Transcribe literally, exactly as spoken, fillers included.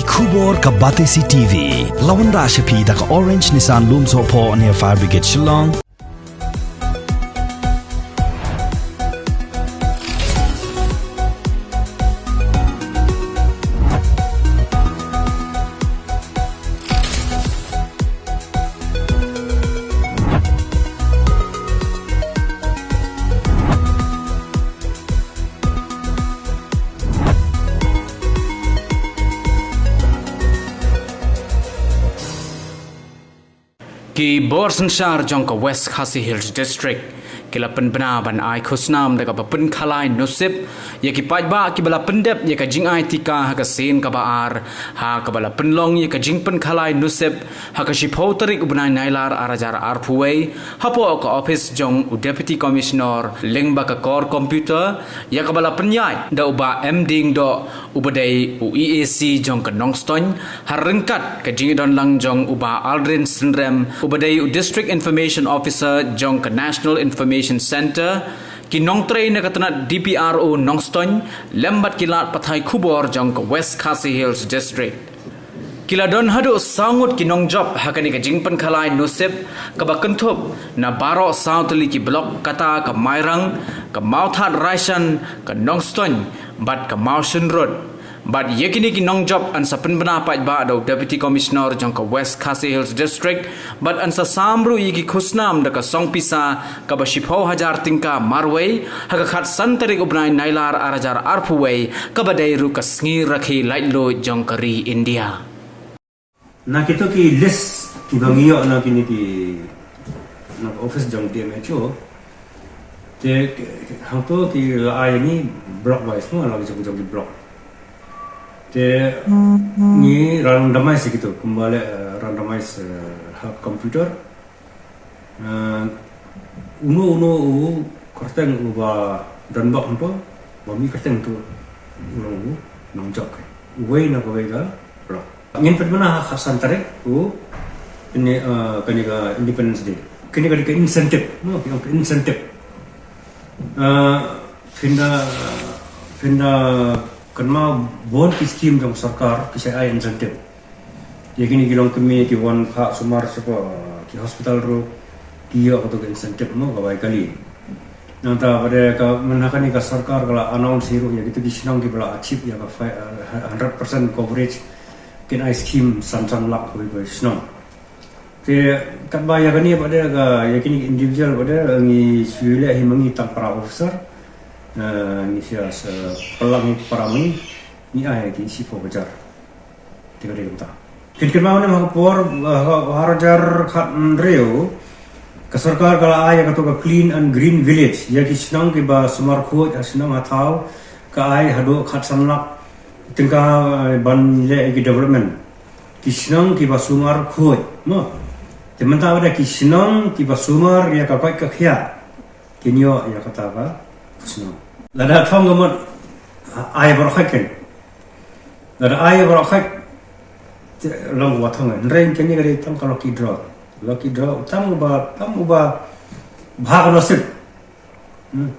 Khubor ka Batesi T V. La wanrah sha phi da ka Orange Nissan Lumsohphoh near Fire Brigade Shillong. Ki bor synshar jong ka West Khasi Hills District ki la pynbna ban ai khusnam da kaba pynkhalai nusip ïa ki paidbah kiba la pyndep ïa ka jingai tika ha ka sien kaba ar, ha kaba la pynlong ïa ka jingpynkhalai nusip ha ka shiphew tarik u bnai Nailar ar hajar arphew wei, hapoh ka ophis jong u Deputy Commissioner lyngba ka kor computer, ïa kaba la pynïaid da u Bah M Diengdoh, uba dei u E A C jong ka Nongstoiñ, ha ryngkat ka jingdonlang jong u Bah Aldrin Synrem, uba dei u District Information Officer jong ka National Information Centre, ki nongtrei na ka tnat D P R O Nongstoiñ, lem bad ki lad pathai khubor jong ka West Khasi Hills District. Ki la don haduh saw ngut ki nongjop ha kane ka jingpynkhalai nusip, kaba kynthup na baroh saw tylli ki block, kata ka Mairang, ka Mawthadraishan, ka Nongstoiñ bad ka Mawshynrut. Bad ïa kine ki nongjop yn sa pynbna paidbah da u Deputy Commissioner jong ka West Khasi Hills District, bad yn sa sam ruh ïa ki khusnam da ka song pisa kaba shiphew hajar tyngka marwei ha ka khatsan tarik u bnai Nailar ar hajar arphew wei, kaba dei ruh ka sngi rakhe laitluid jong ka ri India. Na kito ki list kiba ngi ïoh na kine ki, na ka office jong D M H O. Te hangto ki la ai ni block wise mo, la jong jong ki block. Te ngi randomize kito, kumba leh, eh, randomize, eh, ha computer. Eh, uno uno u kyrteng uba don bok hangto, ba mih kyrteng to u long u nongjop. Uwei na kawei ka block. Ngin pynbna ha khatsan tarik u, ini, eh, kane ka Independence Day. Kane ka dei ka incentive, no, ka incentive. Eh, phin da, phin da kynmaw bun ki scheme jong sorkar ki sa ai incentive. Ïa kine ki longkmie ki wan phah sumar sha ki hospital ruh ki ïoh kato ka incentive mo, ka bai kali. Nangta pat de ka, mynta kane ka sorkar ka la announce hi ruh ïa kito ki shnong kiba la achieve ïa ka fi-, eh, hundred percent coverage, kin ai scheme san san lak kawei kawei shnong. Te katba ïa kane pat de ka, ïa kine ki individual pat de ngi shu leh hi ma ngi tang para officer. Eh, ngi shu sa pynlang hi para ma ngi, ngi ai ki shiphew hajar. Te ka dei kumta. Phin kynmaw ne ha ka por, eh, ha, ha ar hajar khathynriew, ka sorkar ka la ai ïa kato ka Clean and Green Village ïa ki shnong kiba sumar khuid, ha shnong ha thaw, ka ai haduh khatsan lak tyngka, eh, ban leh ïa ki development. Ki shnong kiba sumar khuid, mo. Te mynta pat de ki shnong kiba sumar ïa ka koit ka khiah, kin ïoh ïa kata ka shnong. Lada thong ka mut ai baroh khoit ken. Lada ai baroh khoit, te long ba thong, hynrei kane ka dei tang ka lucky draw. Lucky draw, tang ba, tang ba bha ka nasib. Hmm.